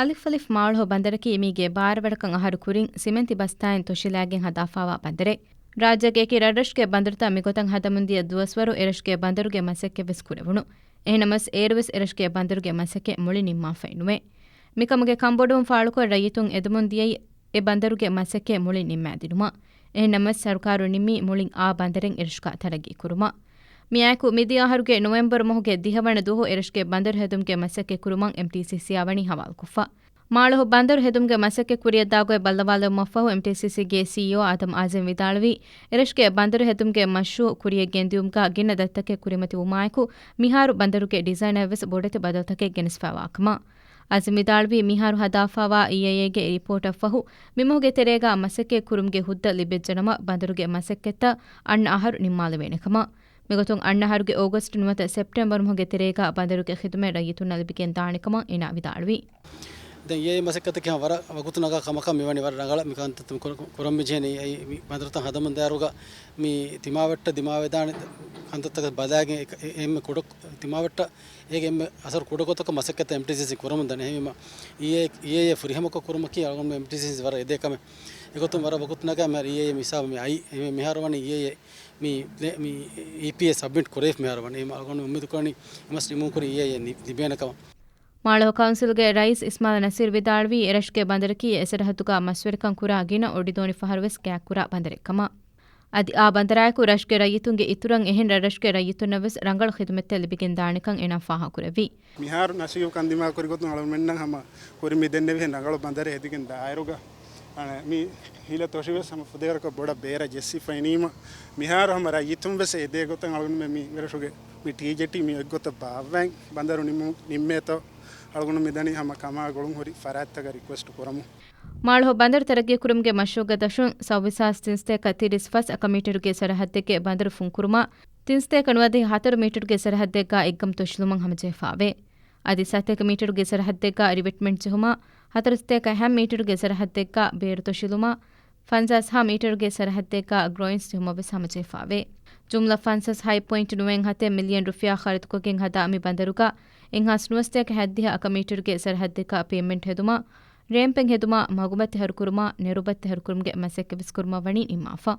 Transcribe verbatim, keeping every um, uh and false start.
އަލިފް އަލިފް މާޅޮހު ބަނދަރަކީ މީގެ ބާރަ ވަރަކަށް އަހަރު ކުރިން ސިމެންތި ބަސްތާއިން ތޮށިލާގެން ހަދާފާވާ ބަނދަރެއް. ރާއްޖޭގެ އެކި ރަށްރަށުގެ ބަނދަރުތައް މިގޮތަށް ހަދަމުންދިޔަ ދުވަސްވަރު އެރަށުގެ ބަނދަރުގެ މަސައްކަތްވެސް ކުރެވުނު. އެހެންނަމަވެސް، އޭރުވެސް އެރަށުގެ ބަނދަރުގެ މަސައްކަތް މުޅި ނިންމާފައި ނުވޭ. މިކަމުގެ ކަންބޮޑުވުން ފާޅުކޮށް، ރައްޔިތުން އެދުމުން ދިޔައީ އެ ބަނދަރުގެ މަސައްކަތް މުޅި ނިންމާދިނުމަށް. އެހެންނަމަވެސް، ސަރުކާރު ނިންމީ މުޅިން އާ ބަނދަރެއް އެރަށުގަ ތަރައްގީ ކުރުމަށް. މިއާއެކު، މިދިޔަ އަހަރުގެ ނޮވެމްބަރު މަހުގެ ދިހަވަނަ ދުވަހު އެރަށުގެ ބަނދަރު ހެދުމުގެ މަސައްކަތް ކުރުމަށް އެމްޓީސީސީއާ ވަނީ ހަވާލުކޮށްފަ. މާޅޮހު ބަނދަރު ހެދުމުގެ މަސައްކަތް ކުރިޔަށްދާ ގޮތް ބައްލަވާލުމަށްފަހު، އެމްޓީސީސީގެ ސީއީއޯ އާދަމް އާޒިމް ވިދާޅުވީ، އެރަށުގެ ބަނދަރު ހެދުމުގެ މަޝްރޫއު ކުރިޔަށް ގެންދިއުމުގަ ގިނަ ދަތިތަކެއް ކުރިމަތިވުމާއެކު، މިހާރު ބަނދަރުގެ ޑިޒައިނަށްވެސް ބޮޑެތި ބަދަލުތަކެއް ގެނެސްފައިވާކަމަށް. އާޒިމް ވިދާޅުވީ، މިހާރު ހަދާފާވާ އީއޭއޭގެ ރިޕޯޓަށްފަހު، މިމަހުގެ ތެރޭގަ މަސައްކަތް ކުރުމުގެ ހުއްދަ ލިބެއްޖެނަމަ، ބަނދަރުގެ މަސައްކަތްތައް އަންނަ އަހަރު ނިންމާލެވޭނެކަމަށް. މިގޮތުން އަންނަ އަހަރުގެ އޯގަސްޓް ނުވަތަ ސެޕްޓެމްބަރު މަހުގެ ތެރޭގަ ބަނދަރުގެ ޚިދުމަތް ރައްޔިތުންނަށް ލިބިގެން ދާނެކަމަށް އޭނާ ވިދާޅުވި. ދެން އީއޭ މަސައްކަތަކީ ވަރަށް ވަގުތު ނަގާ ކަމަކަށް މިވަނީ ވަރަށް ރަނގަޅަށް މި ކަންތައް ކުރ-، ކުރަން މިޖެހެނީ. އެއީ މި ބަނދަރުތައް ހަދަމުން ދާއިރުގަ މި ތިމާވެއްޓަށް ދިމާވެދާނެ ކަންތައްތަކަށް ބަލާގެން އެ، އެ، އެންމެ ކުޑަ ތިމާވެއްޓަށް އޭގެ އެންމެ އަސަރު ކުޑަ ގޮތަކަށް މަސައްކަތް އެމްޓީސީސީ ކުރަމުން ދަނީ. އެހެންވީމަ، އީއޭ، އީއޭއޭ ފުރިހަމަކޮށް ކުރުމަކީ އަޅުގަނޑު އެމްޓީސީސީ ވަރަށް އެދޭ ކަމެއް. އެގޮތުން ވަރަށް ވަގުތު ނަގާ މިހާރު އީއޭއޭ މިސާބު މި އައީ. އެ، މިހާރު ވަނީ އީއޭއޭ މި، މި އީޕީއޭ ސަބްމިޓް ކުރެވިފަ މިހާރު ވަނީ. އެހެންވީމަ އަޅުގަނޑު އުއްމީދު ކުރަނީ އެމްއެސް ނިމުން ކުރި އީއޭއޭ ލި-، ލިބޭނެ ކަމަށް. މާޅޮހު ކައުންސިލްގެ ރައީސް އިސްމާލް ނަސީރް ވިދާޅުވީ، އެރަށުގެ ބަނދަރަކީ އެސަރަހައްދުގަ މަސްވެރިކަން ކުރާ ގިނަ އޮޑިދޯނި ފަހަރުވެސް ގާތްކުރާ ބަނދަރެއްކަމަށް. އަދި އާ ބަނދަރާއެކު ރަށުގެ ރައްޔިތުންގެ އިތުރަށް އެހެން ރަށްރަށުގެ ރައްޔިތުންނަށްވެސް ރަނގަޅު ޚިދުމަތްތައް ލިބިގެން ދާނެކަން އޭނާ ފާހަގަކުރެއްވި. މިހާރު ނަސީބު ކަންދިމާ ކުރި ގޮތުން އަޅުގަނޑުމެންނަށް ހަމަ ކުރިން މި ދެންނެވިހެން ރަނގަޅު ބަނދަރެއް ހެދިގެން ދާއިރުގަ، އަނެއް މި ހިލަ ތޮށިވެސް ހަމަ ފުދޭވަރަކަށް ބޮޑަށް ބޭރަށް ޖެއްސިފައިނީމަ، މިހާރު ހަމަ ރައްޔިތުން ވެސް އެދޭ ގޮތަށް އަޅުގަނޑުމެން މި ވެރަށުގެ މި ޓީޖޭޓީ މި އެއްގޮތަށް ބާއްވައިން ބަނދަރު ނިންމު-، ނިންމޭތޯ އަޅުގަނޑު މިދަނީ ހަމަ ކަމާ ގުޅުން ހުރި ފަރާތްތަކަށް ރިކުއެސްޓް ކުރަމު. މާޅޮހު ބަނދަރު ތަރައްގީ ކުރުމުގެ މަޝްރޫއުގެ ދަށުން ސައުވީސް ހާސް ތިންސަތޭކަ ތިރީސް ފަސް އަކަ މީޓަރުގެ ސަރަހައްދެއްގެ ބަނދަރު ފުންކުރުމާ، ތިންސަތޭކަ ނުވަދިހަ ހަތަރު މީޓަރުގެ ސަރަހައްދެއްގަ އެއްގަމު ތޮށިލުމަށް ހަމަޖެހިފާވޭ. އަދި ސަތޭކަ މީޓަރުގެ ސަރަހައްދެއްގަ ރިވެޓްމަންޓް ޖެހުމާ، ހަތަރުސަތޭކަ ހަ މީޓަރުގެ ސަރަހައްދެއްގަ ބޭރު ތޮށިލުމާ، ފަންސާސް ހަ މީޓަރުގެ ސަރަހައްދެއްގަ ގްރޯއިންސް ޖެހުމަށް ވެސް ހަމަޖެހިފާވޭ. ޖުމްލަ ފަންސާސް ހަތް ޕޮއިންޓް ނުވައެއް ހަތެއް މިލިއަން ރުފިޔާ ޚަރަދުކޮށްގެން ހަދާ މި ބަނދަރުގަ އެއްހާސް ނުވަސަތޭކަ ހަތްދިހަ އަކަ މީޓަރުގެ ސަރަހައްދެއްގަ ޕޭމެންޓް ހެދުމާ، ރޭމްޕެއް ހެދުމާ، މަގުމަތި ހަރުކުރުމާ، ނެރުބައްތި ހަރުކުރުމުގެ މަސައްކަތް ވެސް ކުރުމަށް ވަނީ ނިންމާފަ.